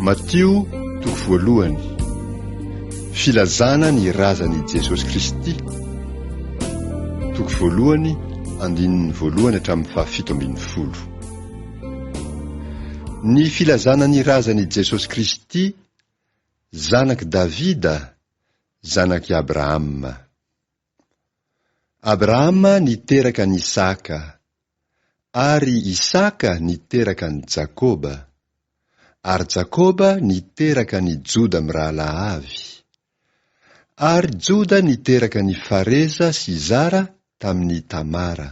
Matio toko voalohany. Filazana ny razan'i Jesosy Kristy. Toko voalohany, andininy voalohany hatramin'ny fahafito ambin'ny folo. Ny filazana ny razan'i Jesosy Kristy, zanak'i Davida, zanak'i Abrahama. Abrahama niteraka an'i Isaka, ary Isaka niteraka an'i Jakoba, ary Jakoba niteraka an'i Joda mirahalahy avy, ary Joda niteraka an'i Fareza sy Zara tamin'i Tamara,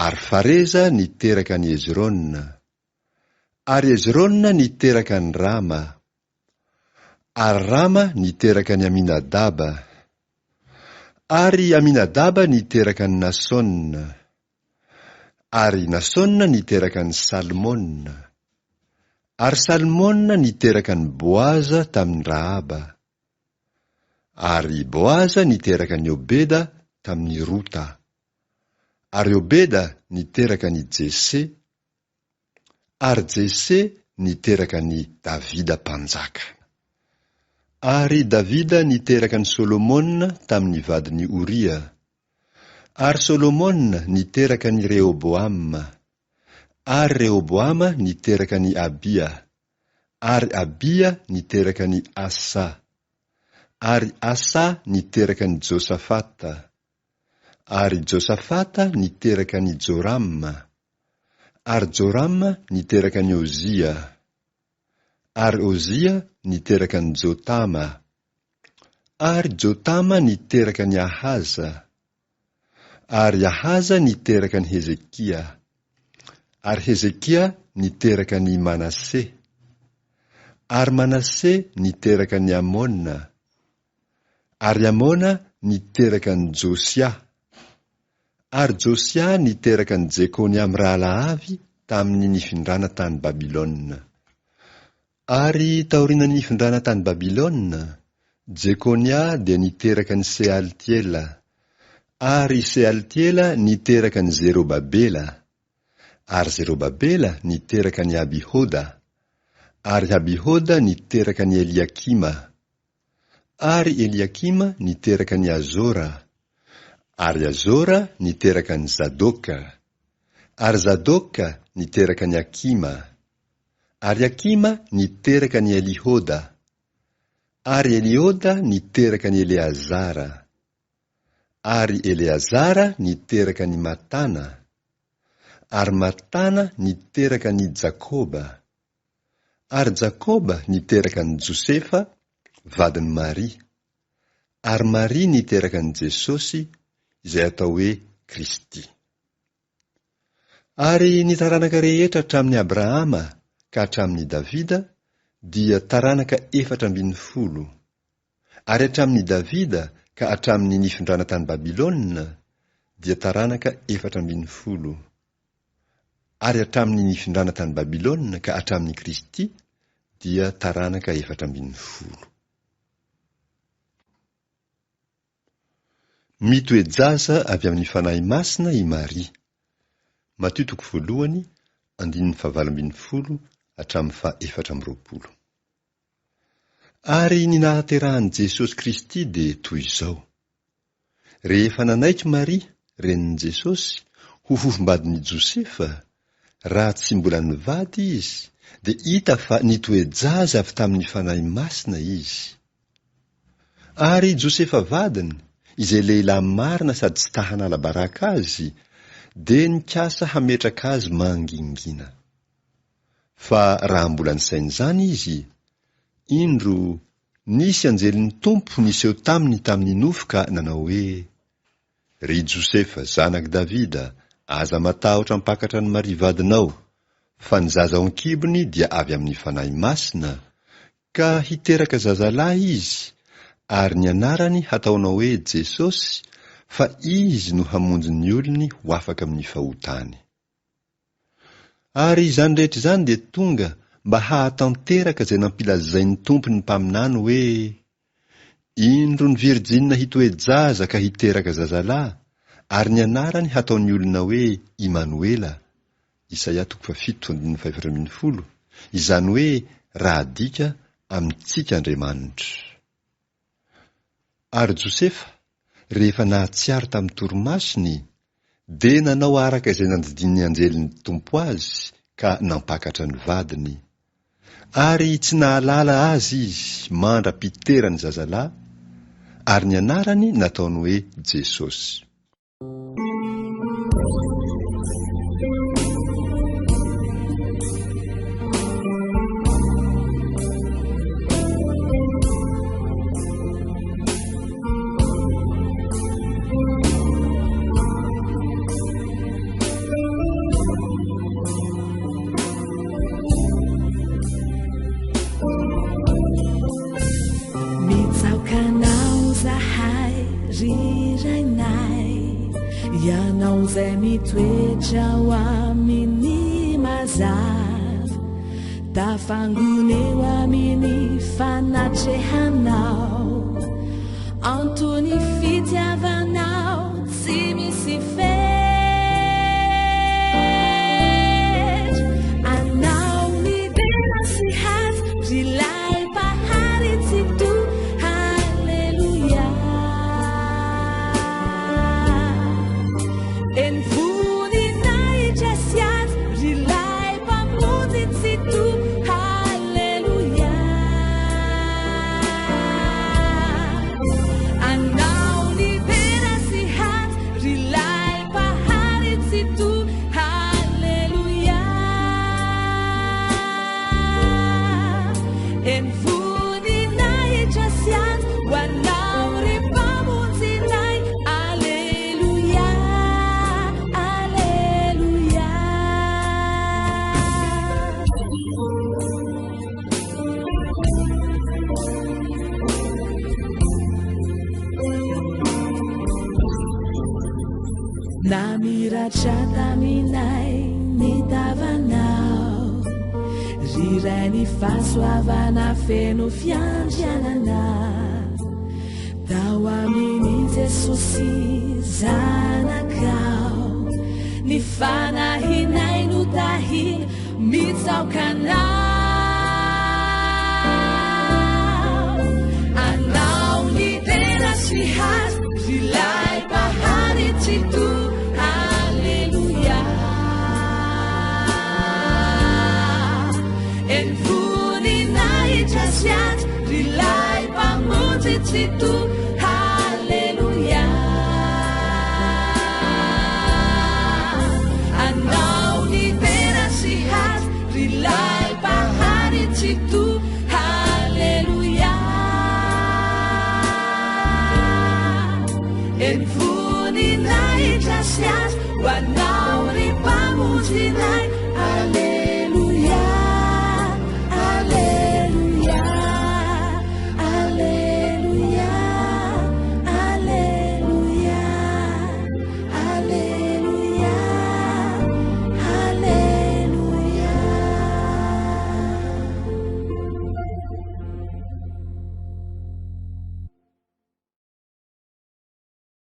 ary Fareza niteraka an'i Hezrona, ary Hezrona niteraka an'i Rama, ary Rama niteraka an'i Aminadaba, ary Aminadaba niteraka an'i Nasona, ary Nasona niteraka an'i Salmona, ary Salmona niteraka an'i Boaza tamin'i Rahaba, ary Boaza niteraka an'i Obeda tamin'i Rota, ary Obeda niteraka an'i Jese, Ary Jese niteraka an'i Davida mpanjaka. Ary Davida niteraka an'i Solomona tamin'ny vadin'i Oria. Ary Solomona niteraka an'i Rehoboama. Ary Rehoboama niteraka an'i Abia. Ary Abia niteraka an'i Asa. Ary Asa niteraka an'i Josafata. Ary Josafata niteraka an'i Jorama. Ary Jorama niteraka an'i Ozia. Ary Ozia niteraka an'i Jotama. Ary Jotama niteraka an'i Ahaza. Ary Ahaza niteraka an'i Hezekia. Ary Hezekia niteraka an'i Manase. Ary Manase niteraka an'i Amona. Ary Amona niteraka an'i Josia. Ary Josia niteraka an'i Jekonia mirahalahy avy tamin'ny nifindrana tany Babylona. Ary taorian'ny nifindrana tany Babylona, Jekonia dia niteraka an'i Sealtiela, ary Sealtiela niteraka an'i Zerobabela, ary Zerobabela niteraka an'i Abihoda, ary Abihoda niteraka an'i Eliakima, Ary Eliakima niteraka an'i Azora, ary Azora niteraka an'i Zadoka, ary Zadoka niteraka an'i Akima, ary Akima niteraka an'i Elihoda, ary Elihoda niteraka an'i Eleazara, ary Eleazara niteraka an'i Matana, ary Matana niteraka an'i Jakoba, Ary Jakoba niteraka an'i Josefa, vadin'i Maria. Ary Maria niteraka an'i Jesosy, izay atao hoe Kristy. Ary ny taranaka rehetra hatramin'i Abrahama ka hatramin'i Davida dia taranaka 14. Ary hatramin'i Davida ka hatramin'ny nifindrana tany Babylona dia taranaka 14. Ary hatramin'ny nifindrana tany Babylona ka hatramin'i Kristy dia taranaka 14. Mitoe-jaza avy amin'ny Fanahy Masina i Maria. Matio toko voalohany, andininy faha-18 hatramin'ny faha-24. Ary ny nahaterahan'i Jesosy Kristy dia toy izao. Rehefa nanaiky Maria, renin'i Jesosy, ho fofombadin'i Josefa, raha tsy mbola nivady izy, dia hita fa nitoe-jaza avy tamin'ny Fanahy Masina izy. Ary Josefa vadiny, izay lehilahy marina sady tsy ta-hanala baraka azy, dia nikasa hametraka azy mangingina. Fa raha mbola nisaina izany izy, indro, nisy anjelin'ny Tompo niseho taminy tamin'ny nofy ka nanao hoe, Ry Josefa, zanak'i Davida, aza matahotra hampakatra an'i Maria vadinao, fa ny zaza ao an-kibony dia avy amin'ny Fanahy Masina, ka hiteraka zazalahy izy, ary ny anarany hataonao hoe Jesosy, fa Izy no hamonjy ny olony ho afaka amin'ny fahotany. Ary izany rehetra izany dia tonga mba hahatanteraka izay nampilazain'ny Tompo ny mpaminany hoe, Indro ny virjina hitoe-jaza ka hiteraka zazalahy, ary ny anarany hataon'ny olona hoe Imanoela, Isaia toko fahafito andininy fahefatra ambin'ny folo, izany hoe raha adika amintsika Andriamanitra. Ary Josefa, rehefa nahatsiaro tamin'ny torimasony, dia nanao araka izay nandidian'ny anjelin'ny Tompo azy ka nampakatra ny vadiny. Ary tsy nahalala azy izy mandra-piterany zazalahy, ary ny anarany nataony hoe Jesosy. Mitsaoka anao zahay ry Rainay, Ianao izay mitoetra ao amin'ny mazava, Tafangona eo amin'ny fanatrehanao, Antony fitiavanao tsy misy fetra. Anao ny dera sy haja, ry lay Mpahary Tsitoha, Haleloia. Eny voninahitra sy haja, ry lay Mpamonjy Tsitoha, Haleloia. Anao ny dera sy haja, ry lay Mpahary Tsitoha, Haleloia. Eny voninahitra sy haja ho anao ry Mpamonjinay, Aleloia, Aleloia. Namiratra taminay ny tavanao, ry Ray ny fahasoavana feno fiandrianana. Tao amin'i Jesosy Zanakao, ny fanahinay no tahina mitsaoka Anao. Anao ny dera sy haja, ry lay Mpahary Tsitoha, Aleloia. Eny voninahitra sy haja, ry lay Mpamonjy Tsitoha, Aleloia. Anao ny dera sy haja, ry lay Mpahary Tsitoha, Aleloia. Eny voninahitra sy haja ho anao ry Mpamonjinay, Aleloia.